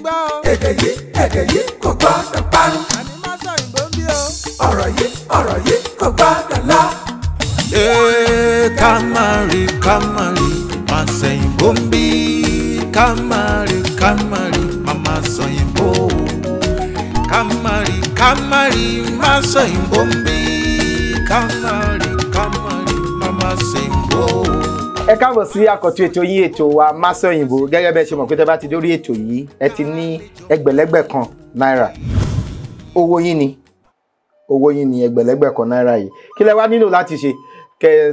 gbọ́ o. Èdè yìí, èdè yìí kò gbọ́dọ̀ parun. Àní má sọ òyìnbó ń bí o. Ọ̀rọ̀ yìí, ọ̀rọ̀ yìí kò gbọ́dọ̀ lọ. Ee, ká má rí, ká má rí, má sẹ̀yìnbó ń bí. Ká má rí, ká má rí, má má sọ̀yìnbó. Ká má rí, ká má rí, má sọ̀yìnbó ń bí. Ká má rí, ká má rí, má má sẹ̀yìnbó. Ẹ káàbọ̀ sí àkọ́tún ètò yín, ètò wa Má Sọ Òyìnbó. Gẹ́gẹ́ bẹ́ẹ̀ ṣe mọ̀ pé tẹ́ bá ti dórí ètò yìí, ẹ ti ní ẹgbẹ̀lẹ́gbẹ̀ kan náírà. Owó yín ni, owó yín ni ẹgbẹ̀lẹ́gbẹ̀ kan náírà yìí. Kí lẹ wá nílò láti ṣe? Kẹ́ ẹ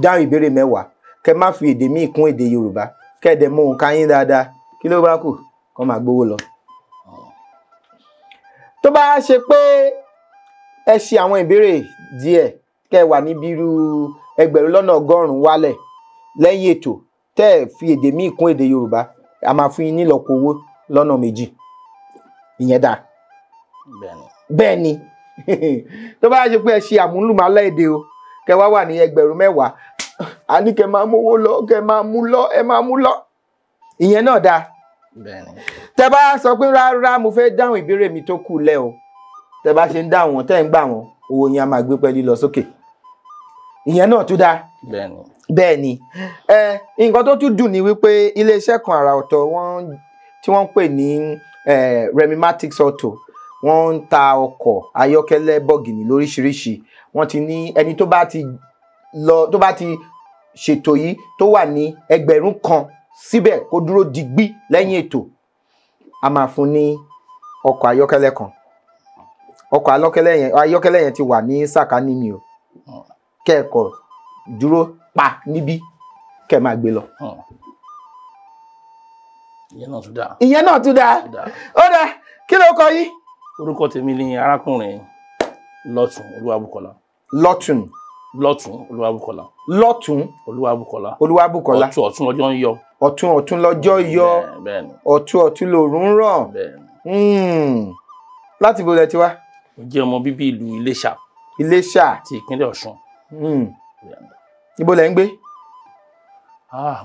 dáhùn ìbéèrè 10, kẹ́ má fi èdè míì kún èdè Yorùbá, kẹ́ ẹ dẹ̀ mọ òǹkà yín dáadáa. Kí ló bá kù? Kọ́ máa gbowó lọ. Tó bá ṣe pé ẹ ṣe àwọn ìbéèrè díẹ̀, kẹ́ ẹ wà níbi irú 1,100,000 wálẹ̀ lẹ́yìn ètò, tẹ́ ẹ fi èdè míì kún èdè Yorùbá, a máa fún yín nílọ́po owó lọ́nà 2. Ìyẹn dáa. Bẹ́ẹ̀ ni. Tó bá ṣe pé ẹ ṣe àmúlùmálà èdè o, kẹ́ wá wà ní 10,000, a ní kẹ́ máa mówó lọ, kẹ́ máa mú lọ, ẹ máa mú lọ. Ìyẹn náà dáa. Tẹ́ bá sọ pé rárá, mo fẹ́ dáhùn ìbéèrè mi tó kù lẹ́ o, tẹ́ bá ṣe ń dáhùn wọn, tẹ́ ń gbà wọn, owó yẹn a máa gbé pẹ́ẹ́lí lọ sókè. Ìyẹn náà tún dáa. Bẹ́ẹ̀ ni. Ẹ nǹkan tó tún dùn ni wípé iléeṣẹ́ kan àrà ọ̀tọ̀ wọ́n tí wọ́n ń pè ní Remimatics Auto, wọ́n ń ta ọkọ̀ ayọ́kẹ́lẹ́ bọ̀gìnì lóríṣiríṣi. Wọ́n ti ní ẹni tó bá ti lọ, tó bá ti ṣètò yìí, tó wà ní 1,000 síbẹ̀ kó dúró digbí lẹ́yìn ètò, a máa fún ní ọkọ̀ ayọ́kẹ́lẹ́ kan. Ọkọ̀ ayọ́kẹ́lẹ́ yẹn ti wà ní sàkání mi o. Kẹ́ẹ̀kọ́ dúró pa níbí kẹ́ máa gbé lọ. Ìyẹn náà tún dáa. Ìyẹn náà tún dáa. Ó dáa. Kí ló kọ yín? Orúkọ tèmi ni arákùnrin Lọ́tún Olúwabùkọ́lá. Lọ́tún. Lọ́tún Olúwabùkọ́lá. Lọ́tún Olúwabùkọ́lá. Olúwabùkọ́lá. Ọ̀tún ọ̀tún lọ́jọ́ ń yọ. Ọ̀tún ọ̀tún lọ́jọ́ yọ. Ọ̀tún ọ̀tún lòrùn ń ràn. Láti bo lẹ ti wá? Mo jẹ́ ọmọ bíbí ìlú Iléṣà. Iléṣà. Ti ìpínlẹ̀ Ọ̀ṣun. Ibo lẹ ń gbé?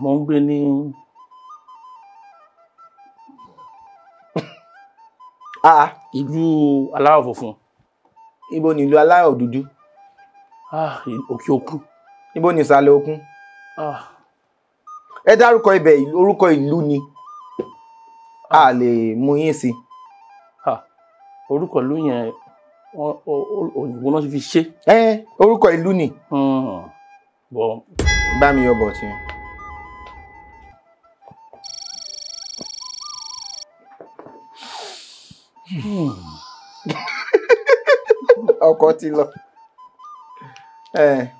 Mo ń gbé ní ìlú aláwọ̀ funfun. Ibo ni ìlú aláwọ̀ dúdú? Òkè òkun. Ibo ni ìsàlẹ̀ òkun? Ẹ dárúkọ ibẹ̀, orúkọ ìlú ni. A lè mú yín sí. Orúkọ ìlú yẹn òyìnbó náà ti fi ṣe. Orúkọ ìlú ni. Bá mi yọ bọ̀ tí. Ọkọ̀ ti lọ.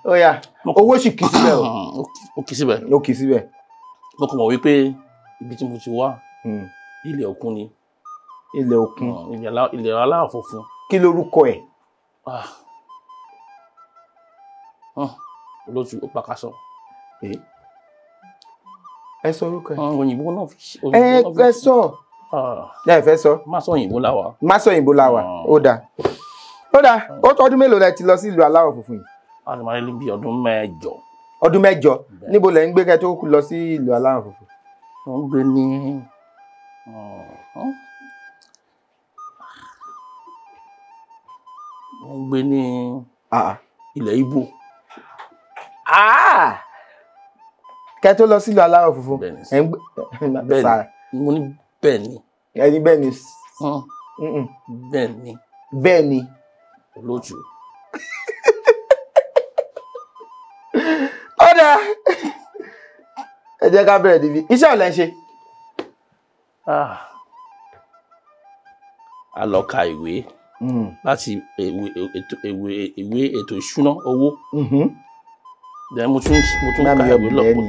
Ó yá, owó sì kì í síbẹ̀ o. Ó kì í síbẹ̀. Ó kì í síbẹ̀. Mo kàn mọ̀ wípé ibi tí mo ti wá, ilẹ̀ òkun ni. Ilẹ̀ òkun. Ilẹ̀ aláwọ̀ funfun. Kí lorúkọ ẹ̀? Olóòtú, ó pàkàṣọ. Ẹ sọ orúkọ ẹ̀. Òyìnbó náà fi ṣe. Ẹ sọ. Ẹ fẹ́ sọ. Má sọ òyìnbó láwà. Má sọ òyìnbó láwà. Ó dáa. Ó dáa. Ó tó ọdún mélòó lẹ ti lọ sí ìlú aláwọ̀ funfun yìí? A ti máa ń bí ọdún 8. Ọdún 8. Níbo lẹ ń gbé kẹ́ tó lọ sí ìlú aláwọ̀ funfun? Mo ń gbé ní ilẹ̀ Ìgbò. Kẹ́ tó lọ sí ìlú aláwọ̀ funfun. Bẹ́ẹ̀ ni. Mo ní bẹ́ẹ̀ ni. Ẹni bẹ́ẹ̀ ni. Bẹ́ẹ̀ ni. Bẹ́ẹ̀ ni. Olóòtú. Ó dáa. Ẹ jẹ́ ká bẹ̀rẹ̀ níbi. Iṣẹ́ wo lẹ ń ṣe? A lọ ka ìwé láti ìwé ètò ìṣúná owó. Then mo tún ka ìwé lọ́pọ̀.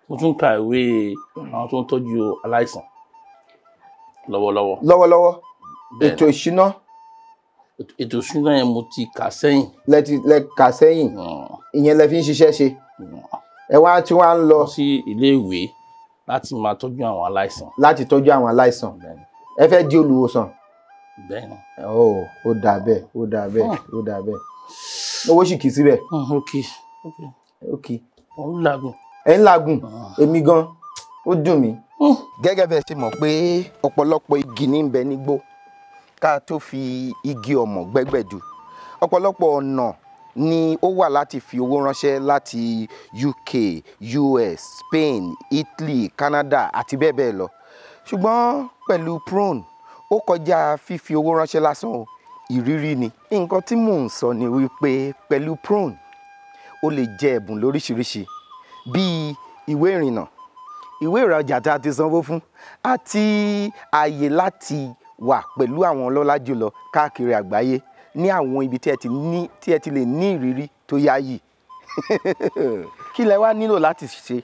Mo tún ka ìwé àwọn tó ń tọ́jú aláìsàn lọ́wọ́lọ́wọ́. Lọ́wọ́lọ́wọ́. Ètò ìṣúná. Ètò ìṣúná yẹn mo ti kà sẹ́yìn. Lẹ kà sẹ́yìn. Ìyẹn lẹ fi ń ṣiṣẹ́ ṣe. Ẹ wá tí wọ́n á lọ sí ilé ìwé láti máa tọ́jú àwọn aláìsàn. Láti tọ́jú àwọn aláìsàn. Ẹ fẹ́ di olùwòsàn. Bẹ́ẹ̀ni. Ó dà bẹ́ẹ̀, ó dà bẹ́ẹ̀, ó dà bẹ́ẹ̀. Owó sì kì í síbẹ̀. Ok ok. Ok. Mo ń làágùn. Ẹ ń làágùn. Èmi gan, ó dùn mí. Gẹ́gẹ́ bẹ́ẹ̀ ṣe mọ̀ pé ọ̀pọ̀lọpọ̀ igi ní ń bẹ nígbó ká tó fi igi ọ̀mọ̀ gbẹ́gbẹ̀du. Ọ̀pọ̀lọpọ̀ ọ̀nà ni ó wà láti fi owó ránṣẹ́ láti UK, US, Spain, Italy, Canada àti bẹ́ẹ̀ bẹ́ẹ̀ lọ. Ṣùgbọ́n pẹ̀lú Prone, ó kọjá fífi owó ránṣẹ́ lásán o, ìrírí ni. Nǹkan tí mò ń sọ ni wípé pẹ̀lú Prone, o lè jẹ ẹ̀bùn lóríṣiríṣi bíi ìwé ìrìnnà, ìwé ìrajà tá a ti sanwó fún àti ààyè láti wà pẹ̀lú àwọn ọlọ́lá jùlọ káàkiri àgbáyé ní àwọn ibi tí ẹ ti lè ní ìrírí tó yáyì. Kí lẹ wá nílò láti ṣe?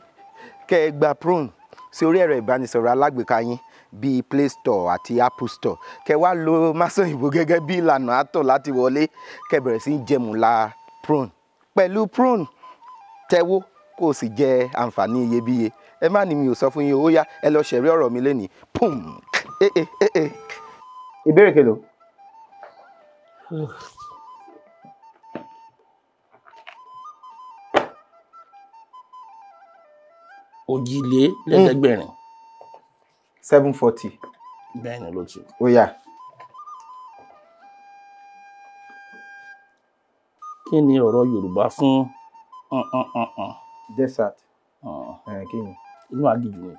Kẹ́ ẹ gba Prone sí orí ẹ̀rọ ìbánisọ̀rọ̀ alágbèéká yín bíi Play Store àti Apple Store. Kẹ́ wá lo Masoyinbo gẹ́gẹ́ bí ìlànà àtọ̀ láti wọlé, kẹ́ bẹ̀rẹ̀ sí í jẹmùlá Prone. Pẹ̀lú Prone, tẹ́wó kó o sì jẹ àǹfààní iyebíye. Ẹ má ní mi ò sọ fún yín, ó yá ẹ lọ ṣẹ̀rí ọ̀rọ̀ mi lénìí. Pum! Ìbéèrè kelo. Òjìlélẹ́ẹ̀dẹ́gbẹ̀rin. 740. Bẹ́ẹ̀ ni ló ti. Ó yá. Kí ni ọ̀rọ̀ Yorùbá fún Desert. Kí ni? Inú aginjù ni.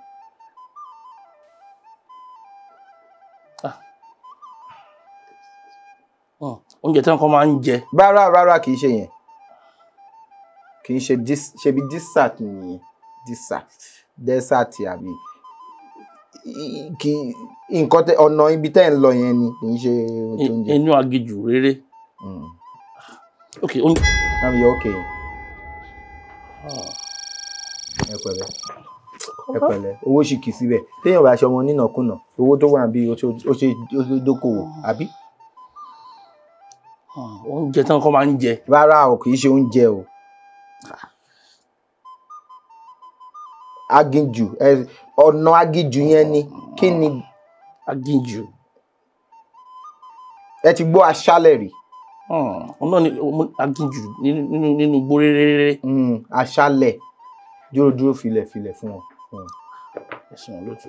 Oúnjẹ tí wọ́n kọ́ máa ń jẹ. Rárá rárá kì í ṣe yẹn. Kì í ṣe ṣe bí desert nìyẹn. Desert. Desert àbí. Kì í nǹkan tẹ ọ̀nà ibi tẹ́ ń lọ yẹn ni kì í ṣe oúnjẹ. Inú aginjù rere. Ok. Náà yọ ókè yẹn. Ẹ pẹ̀lẹ́. Ẹ pẹ̀lẹ́. Owó sì kì í síbẹ̀. Téèyàn bá ṣe ọmọ nínàkúnà, owó tó wà níbí ó ṣe dókòwò, àbí? Oúnjẹ tí wọ́n kọ́ máa ń jẹ. Rárá o, kì í ṣe oúnjẹ o. Aginjù, ọ̀nà aginjù yẹn ni kí ni? Aginjù. Ẹ ti gbọ́ aṣálẹ̀ rí. Ọ̀nà ni aginjù nínú igbó réréré. Aṣálẹ̀. Dúró dúró filẹ̀ filẹ̀ fún wọn. Ẹ̀sìn wọn lótú.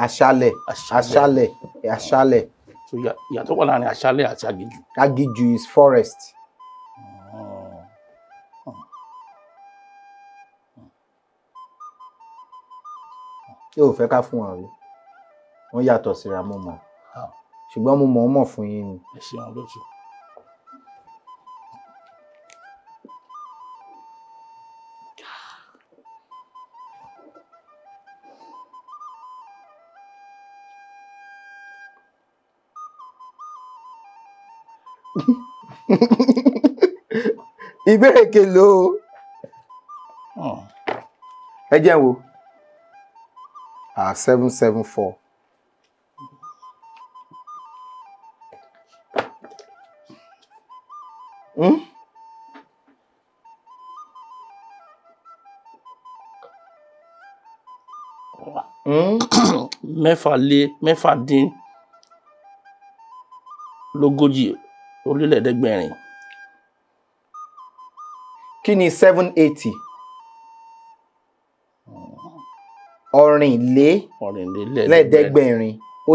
Aṣálẹ̀, aṣálẹ̀, aṣálẹ̀. So ìyàtọ̀ wà láàrin aṣálẹ̀ àti aginjù. Aginjù is forest. Yóò fẹ́ ká fún wọn rí. Wọ́n yàtọ̀ síra mo mọ̀. Ṣùgbọ́n mo mọ̀ ọ́n mọ̀ fún yín ni. Ẹ̀sìn wọn lótú. Ìbéèrè kelo. Ẹ jẹ́ n wò. 774. 746. Kí ni 780? Ọ̀rìnlélẹ́ẹ̀dẹ́gbẹ̀rin ó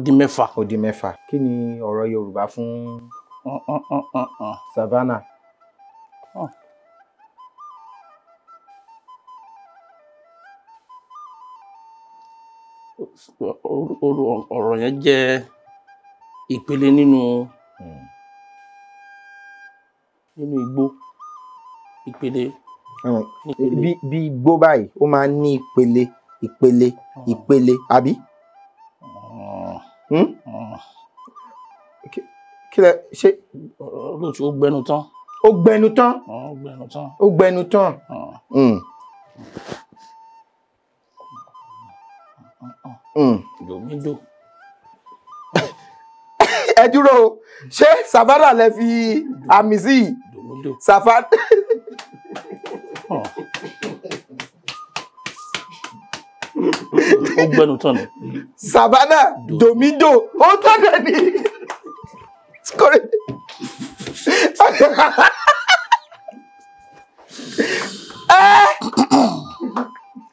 dín mẹ́fà. Ó dín mẹ́fà. Kí ni ọ̀rọ̀ Yorùbá fún savannah? Ọ̀rọ̀ yẹn jẹ́ ìpele nínú igbó. Ìpele. Bí igbó báyìí ó máa ń ní ìpele ìpele ìpele àbí? Kí lẹ ṣe? Olóòtú ó gbẹnu tán. Ó gbẹnu tán. Ó gbẹnu tán. Ó gbẹnu tán. Dòmídò. Ẹ dúró o, ṣé savannah lẹ fi àmì sí yìí? Dòmídò. Savannah. Ó gbẹnu tán ni. Savannah Domido ó tọ́jú ní.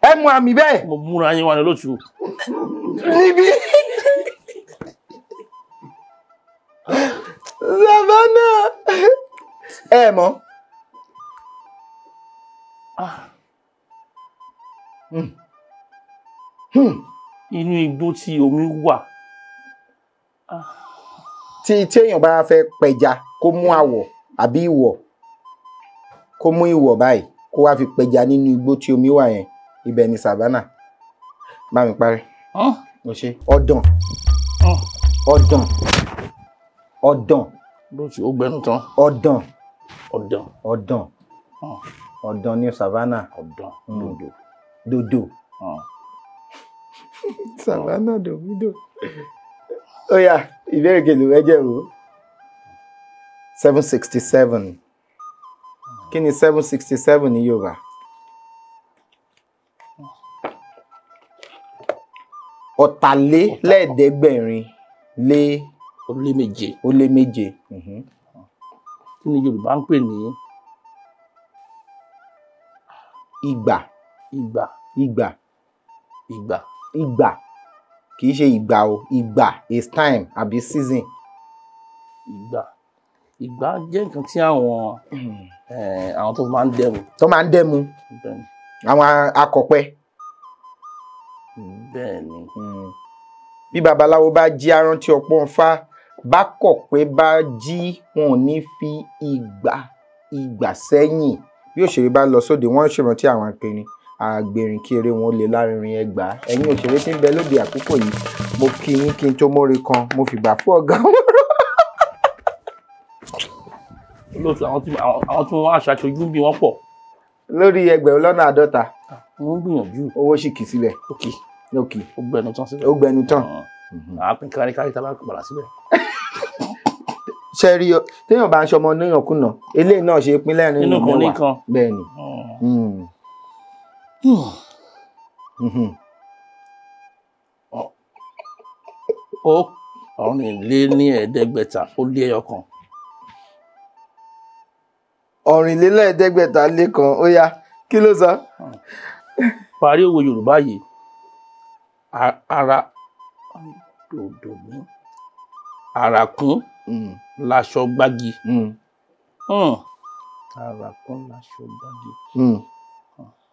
Ẹ mú àmì bẹ́ẹ̀. Mo múra yín wá ní olóòtú. Níbí. Savannah. Ẹ mọ̀. Inú igbó tí omi wà. Tí èèyàn bá fẹ́ pẹja kó mú àwọ̀ àbí ìwọ̀, kó mú ìwọ̀ báyìí kó wá fi pẹja nínú igbó tí omi wà yẹn, ibẹ̀ ni Savannah. Bá mi parí. Mo ṣe ọ̀dàn. Ọ̀dàn. Ọ̀dàn. Lóòtú ó gbẹnu tán. Ọ̀dàn. Ọ̀dàn. Ọ̀dàn. Ọ̀dàn ni Savannah. Ọ̀dàn. Dòdò. Dòdò. Savannah Domido. Ó yá, ìbéèrè kejì ẹ jẹ́ wò. 767. Kí ni 767 ní Yorùbá? Ọ̀tàlélẹ́ẹ̀ẹ́dẹ́gbẹ̀rin lé ó lé méje. Ó lé méje. Kí ni Yorùbá ń pè ní? Ìgbà. Ìgbà. Ìgbà. Ìgbà. Ìgbà. Kì í ṣe ìgbà o, ìgbà is time àbí season. Ìgbà. Ìgbà jẹ́ nǹkan tí àwọn àwọn tó máa ń dẹ́mu. Tó máa ń dẹ́mu. Àwọn akọ̀pẹ. Bẹ́ẹ̀ni. Bí babaláwo bá jí arántí ọpọ́n Ifá, bá kọ̀pẹ bá jí wọn ò ní fi ìgbà ìgbà sẹ́yìn. Bí òṣèré bá lọ sóde, wọ́n ṣèrántí àwọn akẹrin àgbèrìn kí eré wọn lè lárinrin ẹgbàá. Ẹ̀yin òṣèré tí ń bẹ lóde àkókò yìí, mo kí yín kí n tó mórí kan, mo fìgbà fún ọ̀gá wọn. Olóòtú, àwọn tí wọ́n aṣọ aṣojú bí wọ́n pọ̀. Lórí 50,000. Wọ́n ń gbìyànjú. Owó sì kì síbẹ̀. Òkè. Òkè. Ó gbẹnu tán síbẹ̀. Ó gbẹnu tán. Àá pín káríkárí tá a bá padà síbẹ̀. Ṣé rí o, téèyàn bá ń ṣọmọ níyànkúnà, eléyìí náà ṣe pín lẹ́rìn Inú kan ní kan. Bẹ́ẹ̀ ni. Ó 5,401. 5,401, ó yá, kí ló sọ? Parí òwe Yorùbá yìí, ara dòdò mí, àràkún láṣọ gbági. Àràkún láṣọ gbági.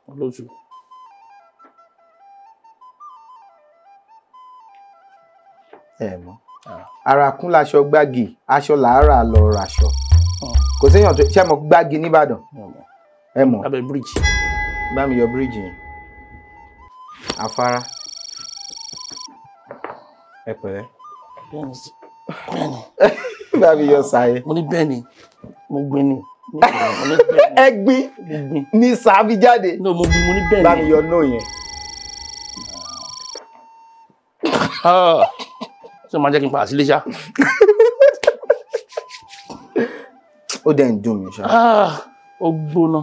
Olóòtú. Ẹ mọ̀. Àràkún láṣọ gbági, aṣọ làárà lọ raṣọ. Kò séèyàn tó ṣe mọ̀ gbági nìbàdàn. Ẹ mọ̀. Lábẹ́ bíríìjì. Bá mi yọ bíríìjì yẹn. Afárá. Ẹ pẹ̀lẹ́. Bẹ́ẹ̀ni. Bá mi yọ sàyẹ. Mo ní bẹ́ẹ̀ni, mo gbin ni. Ẹ gbin ní sàbí jáde. No, mo gbin, mo ní bẹ́ẹ̀ni. Bá mi yọ nóò yẹn. Ṣé o máa jẹ́ kí n padà sílé ṣá? Ó dẹ̀ ń dùn mí ṣá. Ó gbóná.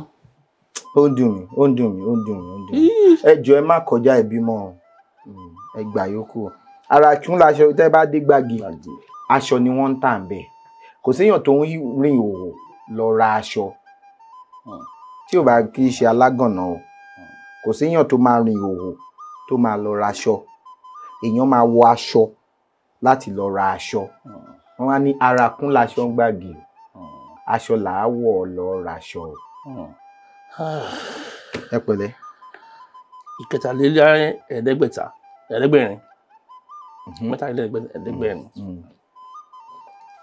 Ó ń dùn mí, ó ń dùn mí, ó ń dùn mí, ó ń dùn mí. Ẹ jọ̀ọ́ ẹ má kọjá ìbímọ, ẹ gbà yòókù. Ara tún láṣọ tẹ́ bá dé gbági, aṣọ ni wọ́n ń tà ń bẹ̀. Kò séèyàn tó ń rìn òwò lọ ra aṣọ. Tí ò bá kì í ṣe alágànná o. Kò séèyàn tó máa rìn òwò tó máa lọ ra aṣọ. Èèyàn máa wọ aṣọ láti lọ ra aṣọ. Wọ́n wá ní ara kún láṣọ ń gbági. Aṣọ làá wọ̀ lọ raṣọ. Ẹ pẹ̀lẹ́. 5,375. 7,375.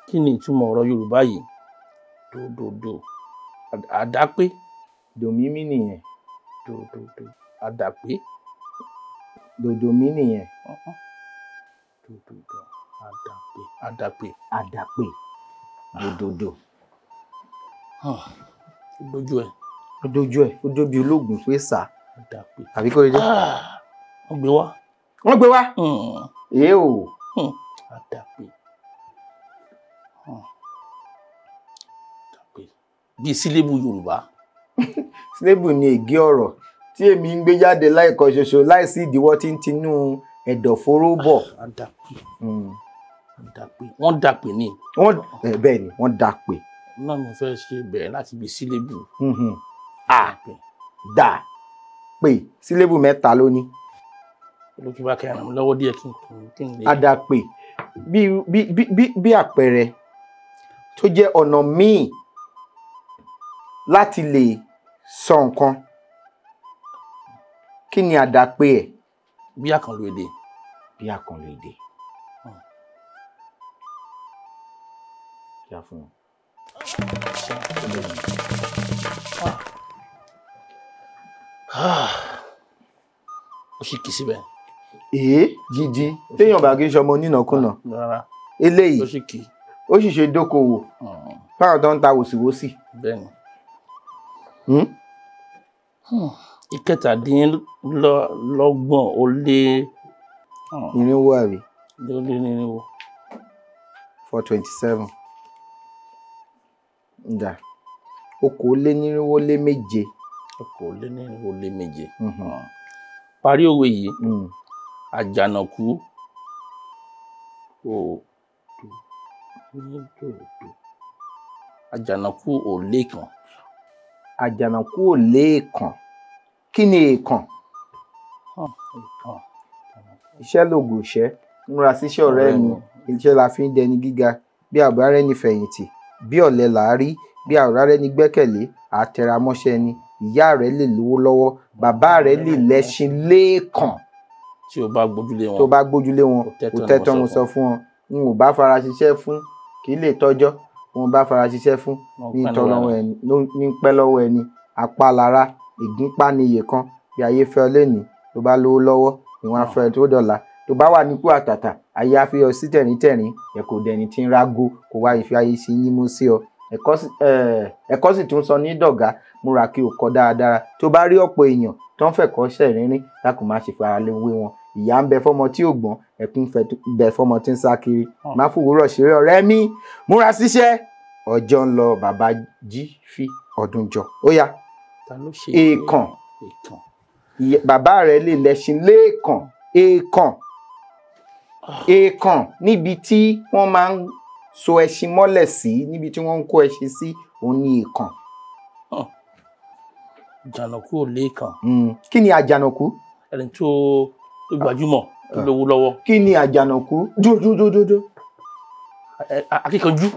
Kí ni ìtumọ̀ ọ̀rọ̀ Yorùbá yìí? Dòdòdò. Àdápé. Dòmímí nìyẹn. Dòdòdò. Àdàpé. Dòdòmí nìyẹn. Dòdòdò. Àdàpé. Àdàpé. Àdàpé. Dòdòdò. Ó dojú ẹ̀. Ó dojú ẹ̀. Ó dojú olóògùn pé sà. Àdàpé. Àbí kò rí dé? Wọ́n gbé wá. Wọ́n gbé wá. Èé o. Àdàpé. Àdàpé. Bíi sílébù Yorùbá. Sílébù ni ègé ọ̀rọ̀ tí èmi ń gbé jáde láìkọ ṣoṣo láìsí ìdíwọ́ tí ń tinú Ẹ̀dọ̀fóró bọ̀. Àdàpè. Àdàpè. Wọ́n dàpè ni. Wọ́n bẹ́ẹ̀ ni wọ́n dàpè. Náà mo fẹ́ ṣe bẹ̀rẹ̀ láti ibi sílébù. A dà pè sílébù mẹ́ta ló ní. Olójú bá kẹrin mi lọ́wọ́ díẹ̀ kí n lè. Àdàpè bí àpẹẹrẹ tó jẹ́ ọ̀nà míì láti lè sọ nǹkan. Kí ni àdàpè ẹ̀? Bí àkànlò èdè. Bí àkànlò èdè. Kí a fún wọn. Ó sì kì í síbẹ̀. Èé gidi téèyàn bá kí n ṣọmọ onínàkúnà. Eléyìí ó sì ṣe dókòwò fáwọn tó ń ta wòsíwòsì. Bẹ́ẹ̀ni. Ìkẹtàdínlọ́gbọ̀n ó lé. Irinwó àbí? Ó lé ní irinwó. 427. Ǹdà 427. 427. Parí òwe yìí. Àjànàkú ò dòdò. Àjànàkú ò léèkàn. Àjànàkú ò léèkàn. Kí ni èèkàn? Iṣẹ́ lògùn ìṣẹ́, múra síṣẹ́ ọ̀rẹ́ mi, iṣẹ́ la fi ń dẹni gíga, bí àbá rẹ́ni fẹ̀yìntì, bí ọ̀lẹ là á rí, bí àwòrán rẹ́ni gbẹ́kẹ̀lé, àtẹramọ́ṣẹ́ ni, ìyá rẹ̀ lè lówó lọ́wọ́, bàbá rẹ̀ lè lẹ́ṣin léèkàn. Tí o bá gbójúlé wọn. Tó bá gbójúlé wọn, kò tẹ́tọ́ mo sọ fún wọn, n ò bá fara ṣiṣẹ́ fún, kì í lè tọ́jọ́, n ò bá fara ṣiṣẹ́ fún, ní tọ́ lọ́wọ́ ẹni, ní pẹ́ lọ́wọ́ ẹni, apá lára, ìgúnpá ni iye kan, bí ayé fẹ́ ọ lénìí, tó bá lówó lọ́wọ́, ìwọ̀n afẹ́ tó dọ̀la, tó bá wà nípò àtàtà, ayé á fi ọ sí tẹ̀ríntẹ̀rín, ẹ̀ kò dẹni tí ń rágó, kò wá ìfẹ́ ayé sí yín mú sí ọ. Ẹ̀kọ́ sì tún sọ ní dọ̀gá, múra kí o kọ́ dáradára. Tó bá rí ọ̀pọ̀ èèyàn tó ń fẹ̀kọ́ ṣẹ̀rínrín, lákùn má ṣe fara lé wé wọn. Ìyà ń bẹ fọ́mọ tí ò gbọ́n, ẹkún bẹ fọ́mọ tí ń sá kiri. Má fòwúrọ̀ ṣeré ọ̀rẹ́ mi, múra síṣẹ́. Ọjọ́ ń lọ, bàbá jí fi ọdún jọ. Ó yá. Èèkàn. Bàbá rẹ̀ lè lẹ́ṣin léèkàn. Èèkàn. Èèkàn níbi tí wọ́n máa ń so ẹṣin mọ́lẹ̀ sí, níbi tí wọ́n ń kó ẹṣin sí, òun ni èèkàn. Àjànàkú ò léèkàn. Kí ni àjànàkú? Ẹni tó gbajúmọ̀, tó lówó lọ́wọ́. Kí ni àjànàkú? Dúdúdúdú. Akíkanjú.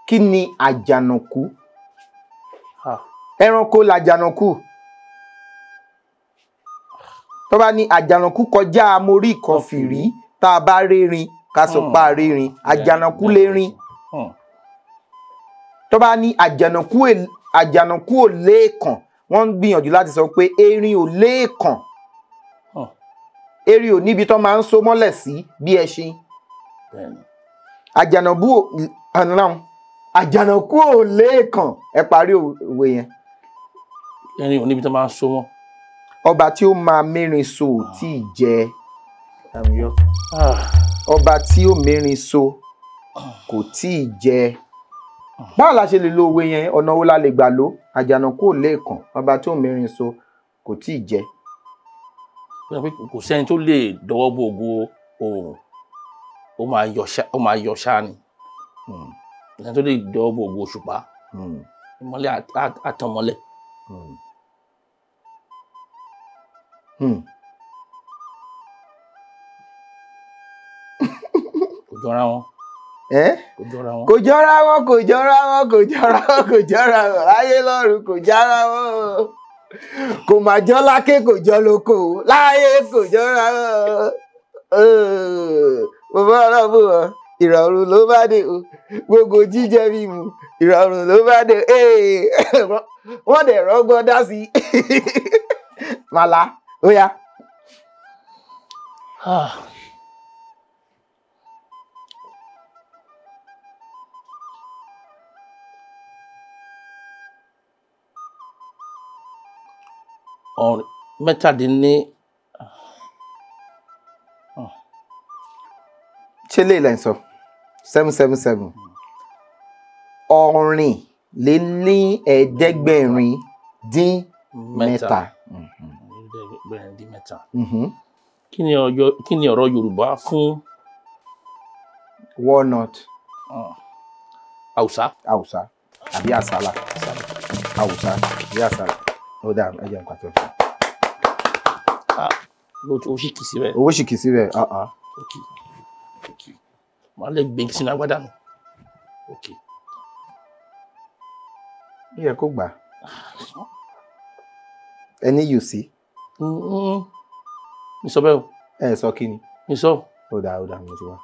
Kí ni àjànàkú? Ẹranko làjànàkú. Tó bá ní àjànàkú kọjá mórí kan fìrí, tá a bá rérin ká sọ pa rérin, àjànàkú lérin. Tó bá ní àjànàkú ò léèkàn, wọ́n ń gbìyànjú láti sọ pé erin ò léèkàn. Erin ò níbi tó máa ń so mọ́lẹ̀ sí bí ẹṣin. Àjànàkú ò léèkàn. Ẹ parí òwe yẹn. Erin ò níbi tó máa ń so mọ́. Ọba tí ó máa mérin so ò tí ì jẹ. Ọba tí ó mérin so kò tí ì jẹ. Báwo la ṣe lè lo òwe yẹn? Ọ̀nà wo la lè gbà lò? Àjànàkú ò léèkàn, ọba tí ó mérin so kò tí ì jẹ. Kò sẹ́ni tó lè dọwọ́ bo ògo oòrùn, ó máa yọ ṣá ni. Kò sẹ́ni tó lè dọwọ́ bo ògo òṣùpá, ìmọ́lẹ̀ àtànmọ́lẹ̀. Kò jọra wọn. Kò jọra wọn. Kò jọra wọn, kò jọra wọn, kò jọra wọn, kò jọra wọn. Láyé lọ́run kò jọra wọn. Kò mà jọ láké, kò jọ lóko. Láyé kò jọra wọn. Mo bá ọ̀rọ̀ bù ọ́, ìrọ̀rùn ló bá dé o. Gbogbo jíjẹ mímu, ìrọ̀rùn ló bá dé o. Wọ́n dẹ̀ rọ́gbọ́n dá sí i. Màlá, ó yá. Ọ̀rìn mẹ́tàdínní. Ṣé lè lẹ́ ń sọ? 777. 727. 727. Kí ni ọ̀rọ̀ Yorùbá fún Walnut. Haúsá? Haúsá àbí àsálà. Haúsá àbí àsálà. Ó dáa, ẹ jẹ́ nǹkan tó fún. Ó sì kì í síbẹ̀. Owó sì kì í síbẹ̀. Ok, màá lè gbé sínú agbádá mi. Ok. Ó yẹ kó gbà. Ẹni yù sí. Mi sọ bẹ́ẹ̀ o. Ẹ sọ kí ni? Mi sọ. Ó dáa, ó dáa, mo ti wá.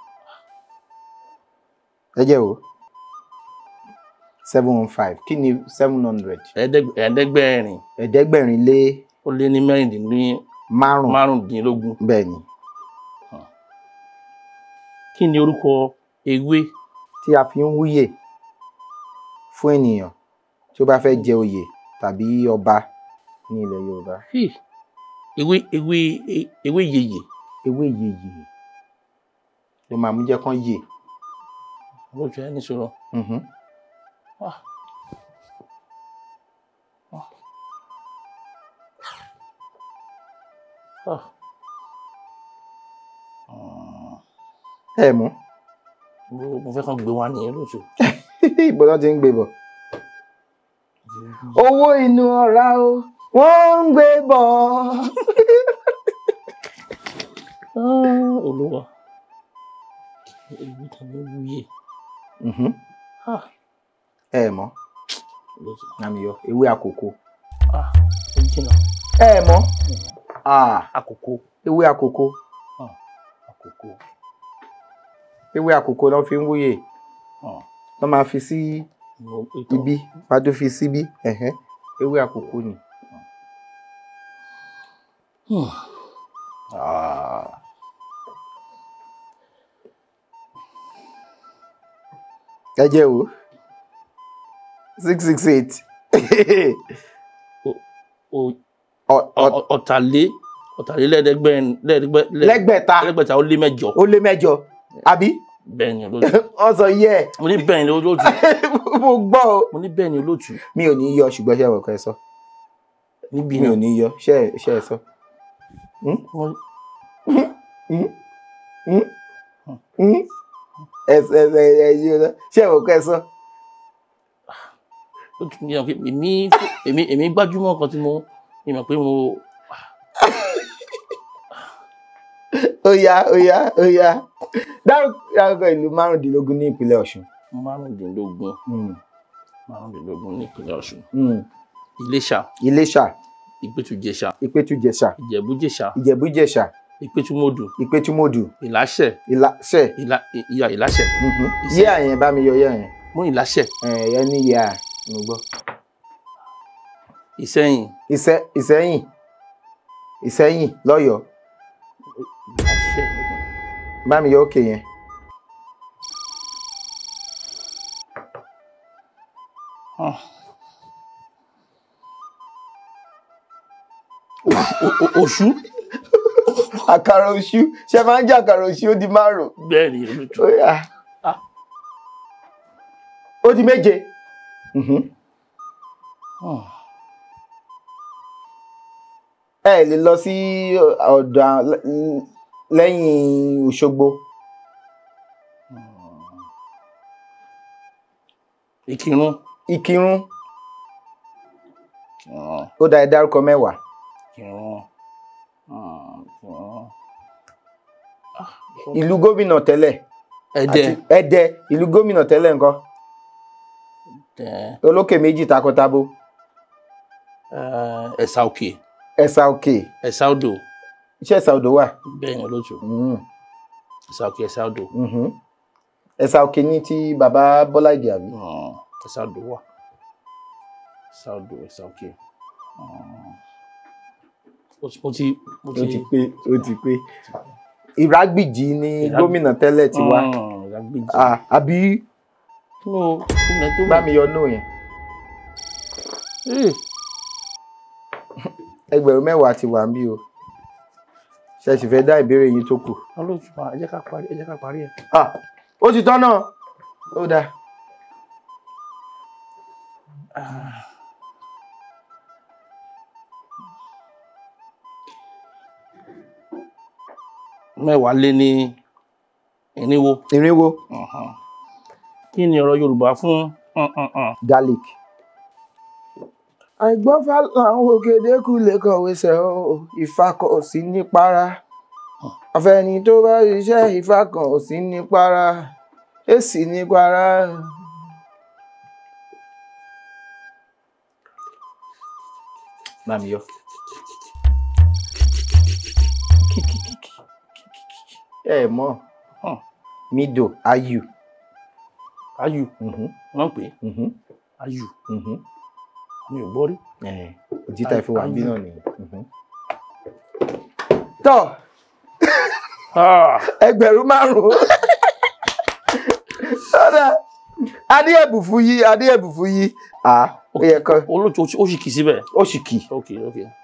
Ẹ jẹ́ o. 715. Kí ni 700? Ẹ̀ẹ́dẹ́gbẹ̀rin. Ẹ̀ẹ́dẹ́gbẹ̀rin lé. Ó lé ní mẹ́rìndínlógún. Márùndínlógún. Bẹ́ẹ̀ ni. Kí ni orúkọ ewé tí a fi ń wúyè fún ènìyàn tí ó bá fẹ́ jẹ oyè tàbí ọba ní ilẹ̀ Yorùbá? Ewé yèyè. Ewé yèyè ló máa mú jẹ́ kán yè. Olóòtú ẹ ní sọ̀rọ̀. Ẹ mú. Mo fẹ́ kàn gbé wá nìyẹn lóòtú. Ìbọn náà ti ń gbé bọ̀. Owó inú ọ̀rá o, wọ́n ń gbé bọ̀. Olúwa, ewu tàbí wúyè. Ẹ mọ̀, àmì yọ, ewé àkókò. Ẹ mọ̀, àkókò. Ewé àkókò. Àkókò. Ewé àkókò ló fi ń wúyè. Lọ́ máa fi sí ibi, wàá tó fi síbí. Ewé àkókò ni. Ẹ jẹ́ o. 668. Ọ̀tàlélẹ́ẹ̀ẹ́dẹ́gbẹ̀ta. Lẹ́gbẹ̀ta ó lé mẹ́jọ. Ó lé mẹ́jọ. Àbí? Bẹ́ẹ̀ ni olóòtú. Wọ́n sọ yẹ. Mo ní bẹ́ẹ̀ ni olóòtú. Mo gbọ́ o. Mo ní bẹ́ẹ̀ ni olóòtú. Mi ò ní yọ, ṣùgbọ́n ṣé ẹ kọ́ ẹ sọ. Níbi mi ò ní yọ, ṣé ẹ sọ. Ṣé ẹ kọ́ ẹ sọ. Èmi gbájúmọ̀ kan tí mo mọ̀ pé mo. Ó yá, ó yá, ó yá. Dárúkọ ìlú márùndínlógún ní ìpínlẹ̀ Ọ̀ṣun. Márùndínlógún. Márùndínlógún ní ìpínlẹ̀ Ọ̀ṣun. Iléṣà. Iléṣà. Ìpẹ́tùjẹ̀ṣà. Ìpẹ́tùjẹ̀ṣà. Ìjẹ̀bújẹ̀ṣà. Ìjẹ̀bújẹ̀ṣà. Ìpẹ́tùmọ̀dù. Ìpẹ́tùmọ̀dù. Ìláṣẹ̀. Ìláṣẹ̀. Ìyá Ìláṣẹ̀. Yíyá yẹn bá mi yọ yíyá yẹn. Mú Ìláṣẹ̀. Ẹ ẹ ní yíyá mo gbọ́. Ìsẹ́yìn. Ìsẹ́yìn. Ìsẹ́yìn lọ́yọ̀ọ́. Bá mi yọ òkè yẹn. Oṣù. Àkàrà oṣù. Ṣé máa ń jẹ àkàrà oṣù? Ó di márùn. Bẹ́ẹ̀ ni olóòtú. Ó di méje. Ẹ lè lọ sí ọ̀dọ̀ lẹ́yìn Òṣogbo. Ìkìrun. Ìkìrun. Ó dá ẹ dárúkọ mẹ́wàá. Ìkìrun. Ìlú gómìnà tẹ́lẹ̀. Ẹdẹ. Ẹdẹ. Ìlú gómìnà tẹ́lẹ̀ ńkọ́? Olókè méjì takọtabo. Ẹ̀sà Òkè. Ẹ̀sà Òkè. Ẹ̀sà Odò. Ṣé Ẹ̀sà Odò wà? Bẹ́ẹ̀ ni olóòtú. Ẹ̀sà Òkè, Ẹ̀sà Odò. Ẹ̀sà Òkè ní ti bàbá Bọ́lá Ìgè àbí? Ẹ̀sà Odò wà. Ẹ̀sà Odò, Ẹ̀sà Òkè. Ó ti pé, ó ti pé. Ìrágbìjí ni gómìnà tẹ́lẹ̀ ti wá. Àbí? Bá mi yọ nóò yẹn. Ẹgbẹ̀rún mẹ́wàá ti wà níbí o. Ṣé ẹ sì fẹ́ dá ìbéèrè yín tó kù? Olóòtú, ẹ jẹ́ ká parí, ẹ jẹ́ ká parí ẹ̀. Ó ti tán náà. Ó dáa. 420. Irinwó. Kí ni ọ̀rọ̀ Yorùbá fún garlic. Àìgbọ́fà làwọn òkèdè kù lè kọ̀wé sẹ́ o, Ifá kò sí ní para. Àfẹni tó bá ṣiṣẹ́ Ifá kan ò sí ní para, èsì ní para. Bá mi yọ. Ẹ mọ̀, mido ayu. Ayu wọ́n pè é ayu, mi ò gbọ́ rí. Òjìtá ìfi wà bí náà nìyẹn. Tọ́ 5,000. Ọ̀dà adéẹ̀bù fún yí, adéẹ̀bù fún yí. Ó yẹ kọ́. Olóòtú ó sì kì í síbẹ̀. Ó sì kì.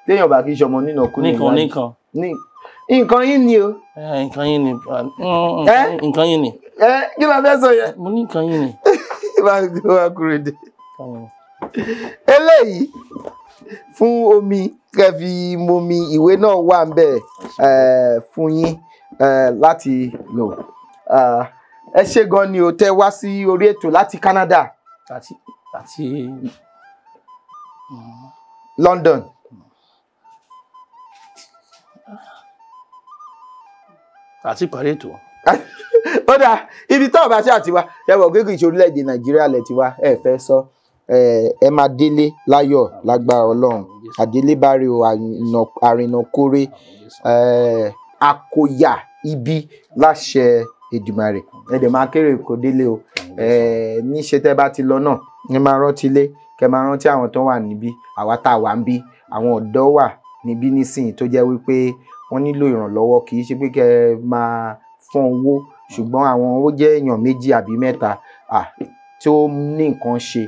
Téèyàn bá kì í ṣọmọ nínú ọkùnrin. Nìkan nìkan. Nǹkan yín ni o. Nǹkan yín ni. Nǹkan yín ni. Kí ló fẹ́ sọ yẹn? Mo ní nǹkan yín ni. Wá kúrò dé. Eléyìí fún omi kẹfì momi, ìwé náà wà ń bẹ̀ fún yín láti lò. Ẹ ṣé gan ni o tẹ́ wá sí orí ètò láti Canada. Àti London. Àti parí ètò. Ó dáa, ibi tó ọba ṣe àtiwá ẹ wọ gbégbé ìṣe orílẹ̀-èdè Nàìjíríà lẹ ti wá, ẹ fẹ́ sọ ẹ máa délé láyọ̀ lágbára Ọlọ́run. Àdélé bá rí o, àrìnàkórè àkóyà ibi láṣẹ Èdùmàrè. Ẹ dẹ̀ máa kéré kó délé o. Níṣe tẹ́ bá ti lọ náà ẹ máa rántí ilé, kẹ́ máa rántí àwọn tó wà níbí, àwa tá a wà níbí, àwọn ọ̀dọ́ wà níbí nísìnyí tó jẹ́ wípé wọ́n nílò ìrànlọ́wọ́. Kì í ṣe pé kẹ́ máa fọ́n owó, ṣùgbọ́n àwọn owó jẹ́ èèyàn méjì àbí mẹ́ta tí ó ní nǹkan ṣe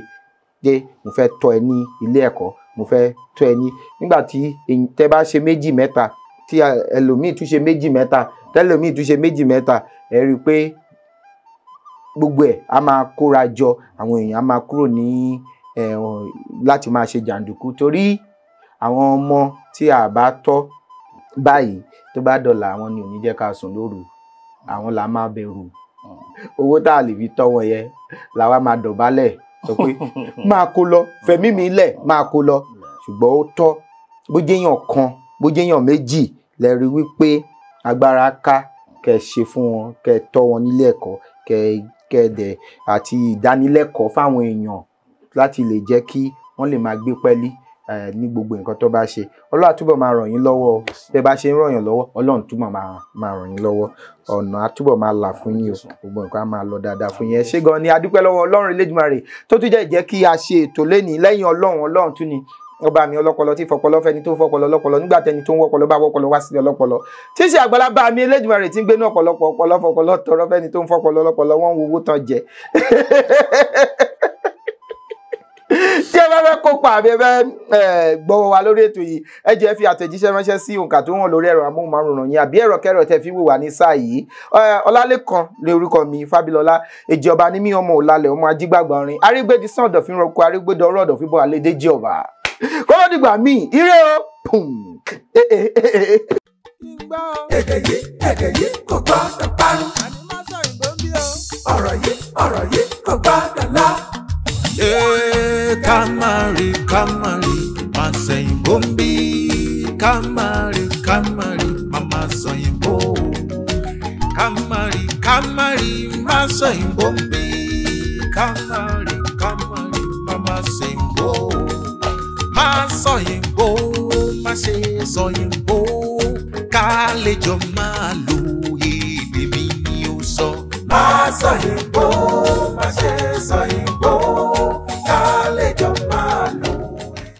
pé mo fẹ́ tọ́ ẹ ní ilé ẹ̀kọ́, mo fẹ́ tọ́ ẹ ní. Nígbà tí tẹ́ bá ṣe méjì mẹ́ta, tí ẹlòmíì tún ṣe méjì mẹ́ta, tẹ́lòmíì tún ṣe méjì mẹ́ta, ẹ rí i pé gbogbo ẹ̀ á máa kóra jọ, àwọn èèyàn á máa kúrò ní láti máa ṣe jàǹdùkú. Torí àwọn ọmọ tí a bá tọ́ báyìí tó bá dọ̀là, àwọn ni ò ní jẹ́ ká sùn lóru, àwọn là máa bẹ̀rù. Owó tá a lè fi tọ́ wọn yẹn làwa máa dọ̀bálẹ̀ sọ pé máa kó lọ, fẹ̀mí mi lẹ̀ máa kó lọ. Ṣùgbọ́n ó tọ́, bó jẹ́yàn kan bó jẹ́yàn méjì lẹ rí wípé agbára ká, kẹ́ ṣe fún wọn, kẹ́ tọ́ wọn nílé ẹ̀kọ́, kẹ́ dẹ̀ àti ìdánilẹ́kọ̀ọ́ fáwọn èèyàn láti lè jẹ́ kí wọ́n lè máa gbé pẹ́lí ní gbogbo nǹkan tó bá ṣe. Ọlọ́run á túbọ̀ máa ràn yín lọ́wọ́. Bẹ́ bá ṣe ń ràn yín lọ́wọ́, Ọlọ́run túbọ̀ máa ràn yín lọ́wọ́. Ọ̀nà á túbọ̀ máa là fún yín o, gbogbo nǹkan á máa lọ dáadáa fún yín. Ẹ ṣé gan ni, a dúpẹ́ lọ́wọ́ Ọlọ́run Elédùmarè tó tún jẹ́ kí a ṣe ètò lénìí. Lẹ́yìn Ọlọ́run, Ọlọ́run tún ni ọba mi ọlọ́pọlọ tí fọpọlọ fẹni tó fọpọlọ lọ́pọlọ nígbà tẹni tó ń wọpọlọ bá wọpọlọ wá sílẹ̀ ọlọ́pọlọ tí í ṣe àgbàlá bá mi Elédùmarè tí ń gbénú ọ̀pọ̀lọpọ̀ ọpọlọ fọpọlọ tọrọ fẹni tó ń fọpọlọ lọ́pọlọ, wọ́n ń wowó tán jẹ. Tí ẹ bá fẹ́ kópa àbí ẹ fẹ́ gbọ́wọ́ wa lórí ètò yìí, ẹ jẹ́ fi àtẹ̀jíṣẹ́ ránṣẹ́ sí òǹkà tó wọ̀n lórí ẹ̀rọ amóhùnmáwòrán yín àbí ẹ̀rọ kẹ́rọ tẹ́ fi wò wá ní sáà yìí. Ọlálékan lórúkọ mi, Fábílọ́lá Èjì ọba ní mí, ọmọ òlàlẹ̀, ọmọ ajígbàgbà orin arígbédi sàn ọ̀dọ̀fín rọkọ arígbédọ̀rọ̀ ọ̀dọ̀fín bọ̀ àlédèjì ọba. Kọ́lọ́ dìgbà míì, ire o. Èdè yìí kò gbọ́dọ̀ parun. Ọ̀rọ̀ yìí kò gbọ́dọ̀ lọ. Ká má rí, ká má rí, má sẹ̀yìnbó ń bí. Ká má rí, ká má rí, má má sọ̀yìnbó. Ká má rí, ká má rí, má sọ̀yìnbó ń bí. Ká má rí, ká má rí, má má sẹ̀yìnbó. Má sọ̀yìnbó, má ṣe sọ̀yìnbó. Ká lè jọ máa lo èdè mi ni ó sọ. Má sọ̀yìnbó.